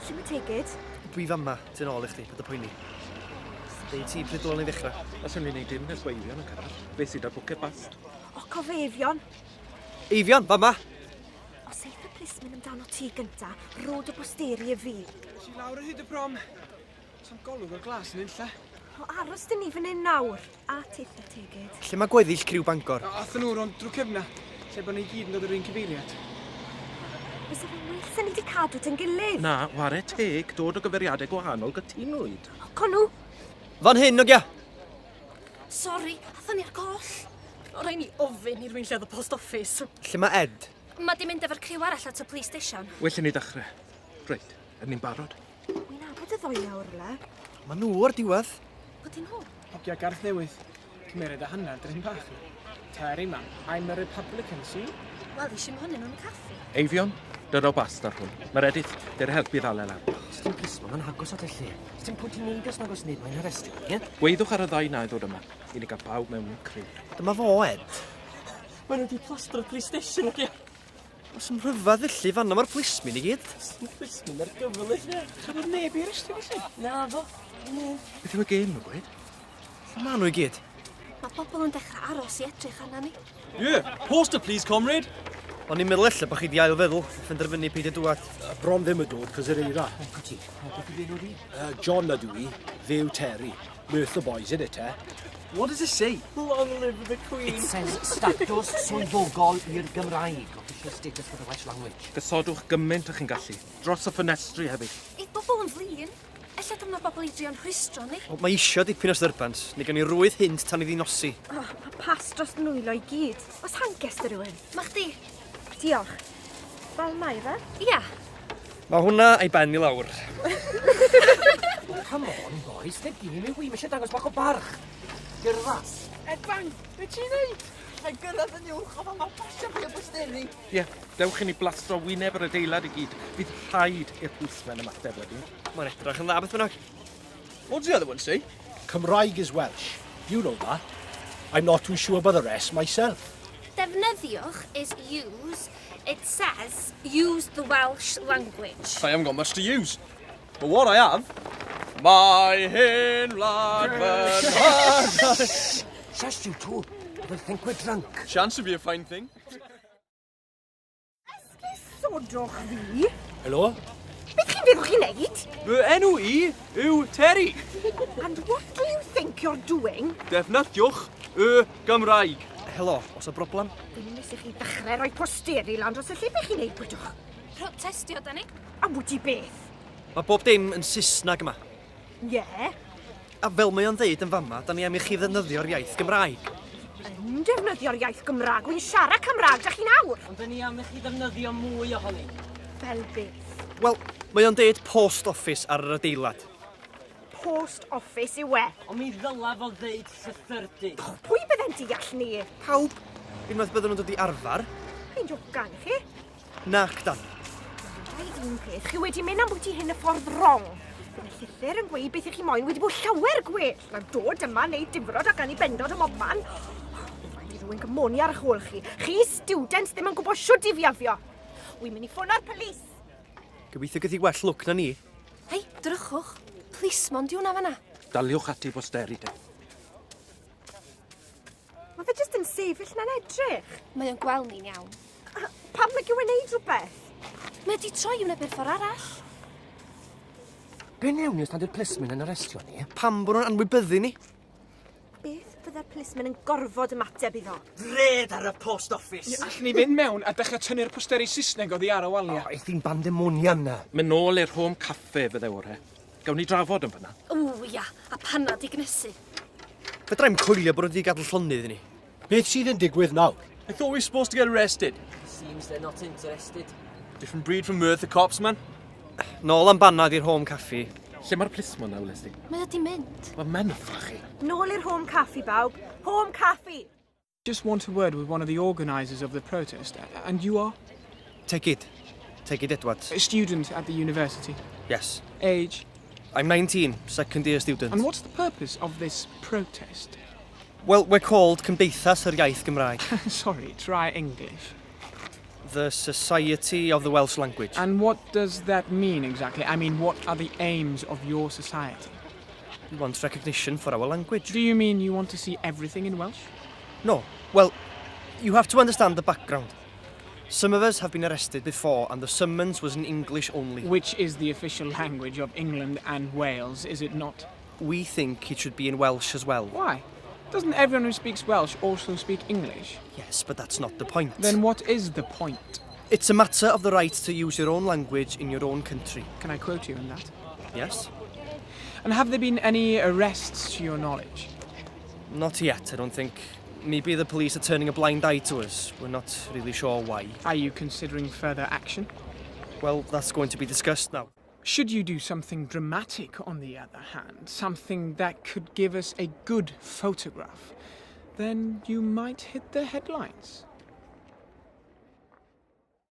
Lle mae Tegid? Dwi fama, tu nôl i chdi, paid â poeni. Deud ti pryd dylwn ni ddechrau. Allwn ni wneud dim nes bo Eifion yn cyrraedd. Fe sydd â'r bwced bast. O, cof Eifion. Eifion, fama! Os eith y plismyn amdano ti gynta, rho dy bosteri i fi. Es i lawr o hyd y prom. Sa'm golwg o'r glas yn unlle. O, aros dyn ni fan hyn nawr. A tithe, Tegid. Lle mae gweddill criw Bangor? Athyn nhw rownd drwy cefna, lle bod ni gyd yn dod o'r un cyfeiriad. Bysa fe'n well sa ni 'di cadw dy'n gilydd. Na, ware teg, dod o gyfeiriadau gwahanol gytunwyd. O, co nhw! Fan hyn, ogia! Sori, athon ni ar goll. O rai ni ofyn i rywun lle oedd y post office. Lle mae Ed? Mae di mynd efo'r criw arall at y police station. Well i ni ddechrau. Reit, ydyn ni'n barod? Wi'n nabod y ddoi nawr, le. Mae nhw o'r diwedd. Pwy dyn nhw? Hogia Garth Newydd. Cymered a hanner dyrun bach. Terry man, I'm a Republican, see? Wel, eisiau mohonyn nhw'n y caffi. Eifion, dyro bast ar hwn. Meredith, dy'r helpu ddal e lawr. Sdim plismon yn hagos at y lle. Sdim pwynt i neud os nag oes neb mae'n arestio ni, ie? Gweithwch ar y ddau na i ddod yma, i ni gael pawb mewn un criw. Dyma fo, Ed. Maen nhw wedi plastro'r police station, ogia. Oes yn rhyfedd felly, fanna mae'r plismyn i gyd. Sdim plismyn ar gyfle, lle. Chafodd neb i arestio felly? Na fo. Beth yw y gêm nhw gweud? Lle maen nhw i gyd? Mae bobl yn dechrau aros i edrych arna ni. Yeah, poster please, comrade. O'n i'n meddwl ella bod chi 'di ail feddwl a phenderfynu peidio dŵad. Bron ddim yn dod, cos yr eira. Pwy ti? Beth yw enw di? John ydw i, fe yw Terry. Merthyr boys, innit, eh? What does it say? Long live the Queen. It says statws swyddogol i'r Gymraeg. Official status for the Welsh language. Gosodwch gymaint â chi'n gallu. Dros y ffenestri hefyd. Eith bobl yn flin. Ella dyma bobl i drio'n rhwystro ni. Wel, mae isio dipyn o styrbans. Ni gawn ni rwydd hynt tan iddi nosi. O, mae pas dros nwylo i gyd. Oes hances dy rywun? Ma chdi. Diolch. Fel mae fe? Ia. Mae hwnna a'i ben i lawr. Come on, boys. Ddim gini mi wi. Mae eisiau dangos bach o barch. Gyrfas. Ed Bang, be ti'n neud? Mae gyrraedd yn uwch o fama pasio fi o bosteri. Ie, yeah, dewch i ni blastro wyneb yr adeilad i gyd. Fydd rhaid i'r plismen ymateb wedyn. Mae'n edrych yn dda beth bynnag. What does the other one say? Cymraeg is Welsh. You know that. I'm not too sure about the rest myself. Defnyddiwch is use. It says use the Welsh language. I haven't got much to use. But what I have... My hen wlad fy Shush, you two. They'll think we're drunk. Chance would be a fine thing. Esgusodwch fi. Helo? Beth chi'n feddwl chi'n neud? Fy enw i yw Terry. And what do you think you're doing? Defnyddiwch y Gymraeg. Helo, oes 'na broblem? Ddim nes i chi ddechrau rhoi posteri lan dros y lle beth chi'n neud, gwydwch. Protestio, da ni. A bwti beth? Mae bob dim yn Saesneg yma. Ie. Yeah. A fel mae o'n ddeud yn fama, da ni am i chi ddefnyddio'r iaith Gymraeg. Yn defnyddio'r iaith Gymraeg, wy'n siarad Cymraeg, da chi'n awr. Ond da ni am i chi ddefnyddio mwy ohoni. Fel beth? Wel, mae o'n deud post office ar yr adeilad. Post office yw e. Ond mi ddyla fo ddeud llythyrdy. Pwy bydde'n deall ni? Pawb, unwaith byddwn nhw'n dod i arfer. Chi'n jocan, chi? Nac dan. Rhaid un peth, chi wedi mynd am bwyty hyn y ffordd wrong. Bydd y llythyr yn gweud beth i chi moyn wedi bod llawer gwell na dod yma neu difrod ac anibendod ym mobman. Rhaid i rhywun gymoni ar eich ôl chi. Chi students ddim yn gwybod shwd i fiafio. Wi'n mynd i ffono'r police. Gobeithio gyda hi well lwc na ni. Hei, drychwch. Plismon di hwnna fanna. Daliwch ati bosteri te. Mae fe jyst yn sefyll na'n edrych. Mae o'n gweld ni'n iawn. A Pam nag yw e'n neud rhywbeth? Mae wedi troi wneud ffordd arall. Be newn ni os nad yw'r plismyn yn arestio ni? Pam bod nhw'n anwybyddu ni? Beth fydde'r plismyn yn gorfod ymateb iddo? Red ar y post office! Ni allwn ni fynd mewn a dechrau tynnu'r posteri Saesneg oddi ar y waliau. Oh, eith hi'n bandemonium na. Mynd nôl i'r home cafe fydde ore. Gawn ni drafod yn fyna. Ww, ia, a panad i gnesu. Fedra i'm coelio bod nhw wedi gadael llonydd i ni. Beth sydd yn digwydd nawr? I thought we were supposed to get arrested. Seems they're not interested. Different breed from Merthyr cops, man. Nôl am banad i'r home caffi. Lle mae'r plismon na, wles di? Mae o di mynd. Mae men ffach chi. Nôl i'r home caffi, bawb. Home caffi! Just want a word with one of the organisers of the protest. And you are? Tegid. Tegid Edwards. A student at the university. Yes. Age? I'm 19, second year student. And what's the purpose of this protest? Well, we're called Cymdeithas yr Iaith Gymraeg. Sorry, try English. The Society of the Welsh Language. And what does that mean exactly? I mean, what are the aims of your society? We want recognition for our language. Do you mean you want to see everything in Welsh? No. Well, you have to understand the background. Some of us have been arrested before, and the summons was in English only. Which is the official language of England and Wales, is it not? We think it should be in Welsh as well. Why? Doesn't everyone who speaks Welsh also speak English? Yes, but that's not the point. Then what is the point? It's a matter of the right to use your own language in your own country. Can I quote you on that? Yes? And have there been any arrests to your knowledge? Not yet, I don't think. Maybe the police are turning a blind eye to us. We're not really sure why. Are you considering further action? Well, that's going to be discussed now. Should you do something dramatic, on the other hand, something that could give us a good photograph, then you might hit the headlines.